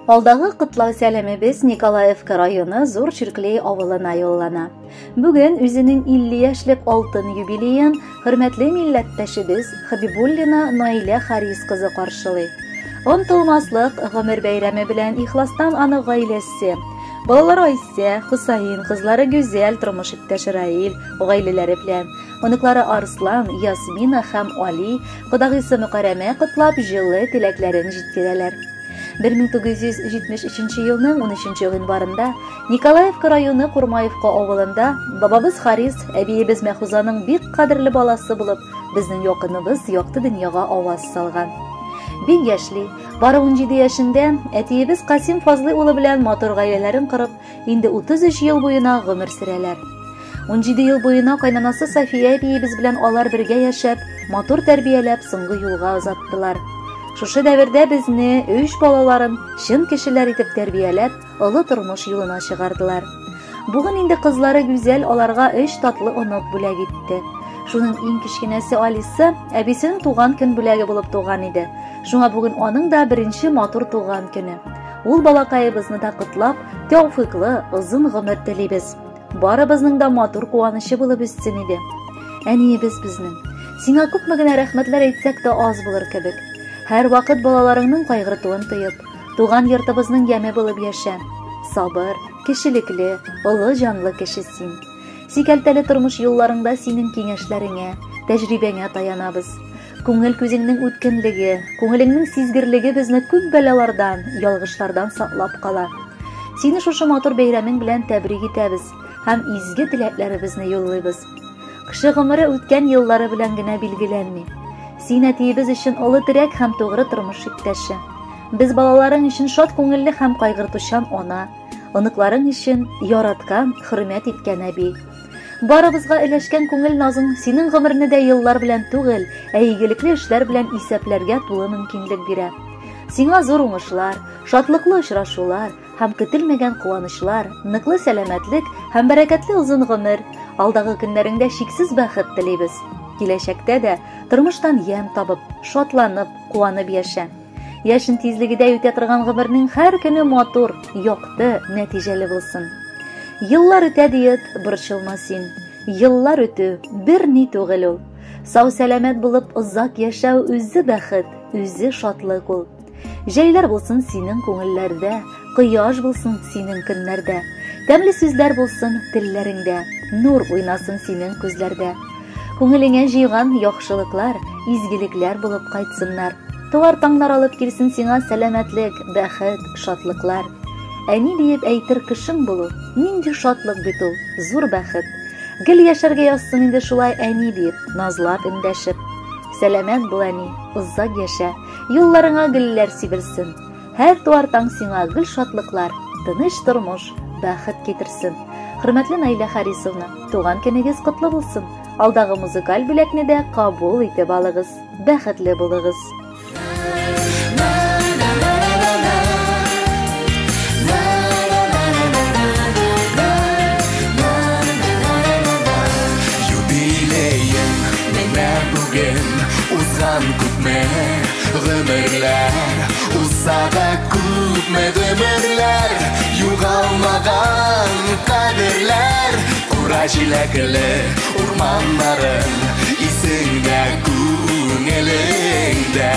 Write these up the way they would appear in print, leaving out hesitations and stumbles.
Алдагы котлау сәламебез Николаевка районы Зур Чирклей авылына юллана. Бүген үзенең 50 яшьлек алтын юбилеен хөрмәтле милләттәшебез Хабибуллина Наилә Харис кызы каршылый. Онытылмаслык гомер бәйрәме белән ихластан аны гаиләсе, балалары Айсә, Хусаин, кызлары Гүзәл, тормыш иптәше Раил, гаиләләре белән, оныклары Арслан, Ясмина һәм Али, кодагыйсы Мөкәрәмә котлап җылы теләкләрен җиткерәләр. 1973 елның 13 гыйнварында Николаевка районы Курмаевка авылында бабабыз Харис, әбиебез Мәхузаның бик кадерле баласы булып, безнең якыныбыз якты дөньяга аваз салган. Бик яшьли, бары 17 яшендә әтиебез Касим Фазлый улы белән матур гаиләләрен корып, инде 33 ел буена гомер сөрәләр. 17 ел буена кайнанасы София әбиебез белән алар бергә яшәп, матур тәрбияләп соңгы юлга озаттылар. Шушы дәвердә безне өч балаларын чын кешеләр итеп тәрбияләп, олы тормыш юлына чыгардылар. Бүген инде кызлары Гүзәл аларга өч татлы онык бүләк итте. Шуның иң кечкенәсе Алиса әбисенең туган көн бүләге булып туган иде. Шуңа бүген аның да беренче матур туган көне. Ул балакаебызны да котлап, тәүфыйклы, озын гомер телибез. Барыбызның да матур куанычы булып үссен иде. Әниебез безнең. Сиңа күпме генә рәхмәтләр әйтсәк тә аз булыр кебек. Һәр вакыт балаларыңның кайгыртуын тоеп, туган йортыбызның яме булып яшә. Сабыр, кешелекле, олы җанлы кеше син. Сикәлтәле тормыш юлларыңда синең киңәшләреңә, тәҗрибәңә таянабыз. Күңел күзеңнең үткенлеге, күңелеңнең сизгерлеге безне күп бәлалардан, ялгышлардан саклап кала. Сине шушы матур бәйрәмең белән тәбрик итәбез һәм изге теләкләребезне юллыйбыз. Кеше гомере үткән еллары белән генә билгеләнми. Син әтиебез өчен олы терәк һәм тугры тормыш иптәше. Без балаларың өчен шат күңелле һәм кайгыртучан ана, оныкларың өчен яраткан, хөрмәт иткән әби. Барыбызга өләшкән күңел назың синең гомерне дә еллар белән түгел, ә игелекле эшләр белән исәпләргә тулы мөмкинлек бирә. Сиңа зур уңышлар, шатлыклы очрашулар һәм көтелмәгән куанычлар, ныклы сәламәтлек һәм бәрәкәтле озын гомер, алдагы көннәреңдә чиксез бәхет телибез. Киләчәктә дә тормыштан ямь табып, шатланып, куанып яшә. Яшен тизлегедә үтә торган гомернең һәр көне матур, якты, нәтиҗәле булсын. Еллар үтә диеп, борчылма син. Еллар үтү бер ни түгел ул. Сау сәламәт булып озак яшәү үзе бәхет, үзе шатлык ул. Җәйләр булсын синең күңелләрдә, кояш булсын синең көннәрдә. Тәмле сүзләр булсын телләреңдә, нур уйнасын синең күзләрдә. Күңелеңә җыйган яхшылыклар, изгелекләр булып кайтсыннар. Туар таңнар алып килсен сиңа сәламәтлек, бәхет, шатлыклар. Әни диеп әйтер кешең булу, нинди шатлык бит ул, зур бәхет. Гел яшәргә язсын инде шулай әни диеп, назлап эндәшеп. Сәламәт бул әни, озак яшә, юлларыңа гөлләр сибелсен. Һәр туар таң сиңа гөл шатлыклар, тыныч тормыш, бәхет китерсен. Хөрмәтле Наилә Харисовна, туган көнегез котлы булсын. Алдагы музыкаль бүләкне дә кабул итеп алыгыз. Бәхетле булыгыз. Юбилеең менә бүген узган күпме гомерләр, узса да күпме гомерләр, югалмаган кадерләр, кура җиләкле урманнарың исеңдә, күңелеңдә,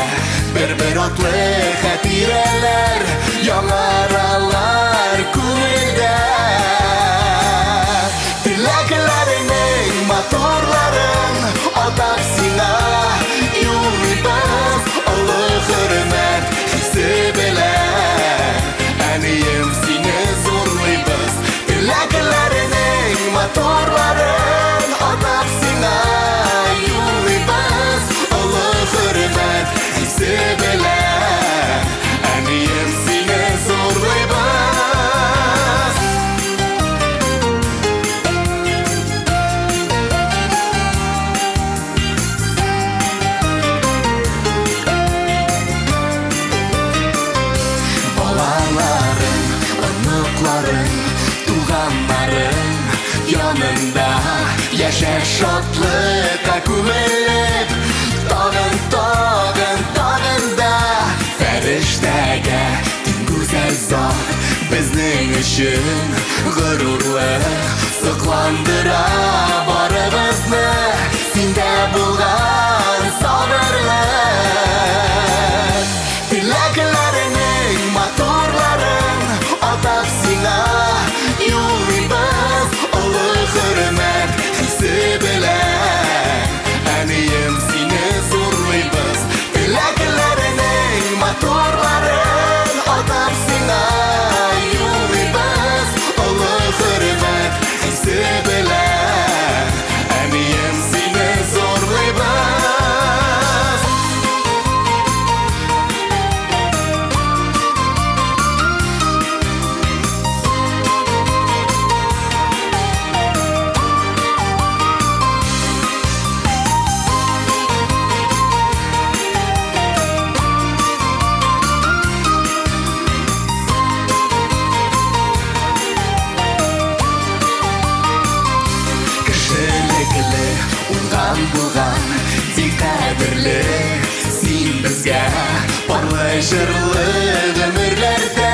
бер-бер атлы хатирәләр яңаралар күңелдә. Теләкләреңнең матурларын атап сиңа юллыйбыз, олы хөрмәт хисе белән. Әнием, сине зурлыйбыз. Теләкләреңнең матурларын атап сиңа юллыйбыз, олы хөрмәт хисе белән. Әнием, сине зурлыйбыз. Балаларың, оныкларың, туганнарың янында яшә шатлыкка күмелеп, тагын, тагын, тагын да фәрештәгә тиң гүзәл Өчен горурлык, сокландыра барыбызны синдә булган сабырлык. Теләкләреңнең матурларын атап сиңа юллыйбыз олы хөрмәт хисе белән. Әнием, сине зурлыйбыз. Теләкләреңнең матурларын атап сиңа юллыйбыз олы хөрмәт хисе белән. Әнием, сине зурлыйбыз. Кешелекле, уңган булган, бик кадерле син безгә. Парлы җырлы гомерләрдә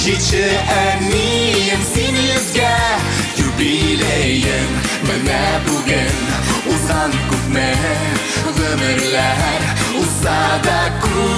җитше, әнием, син йөзгә. Юбилеең менә бүген, узган күпме гомерләр, узса да күп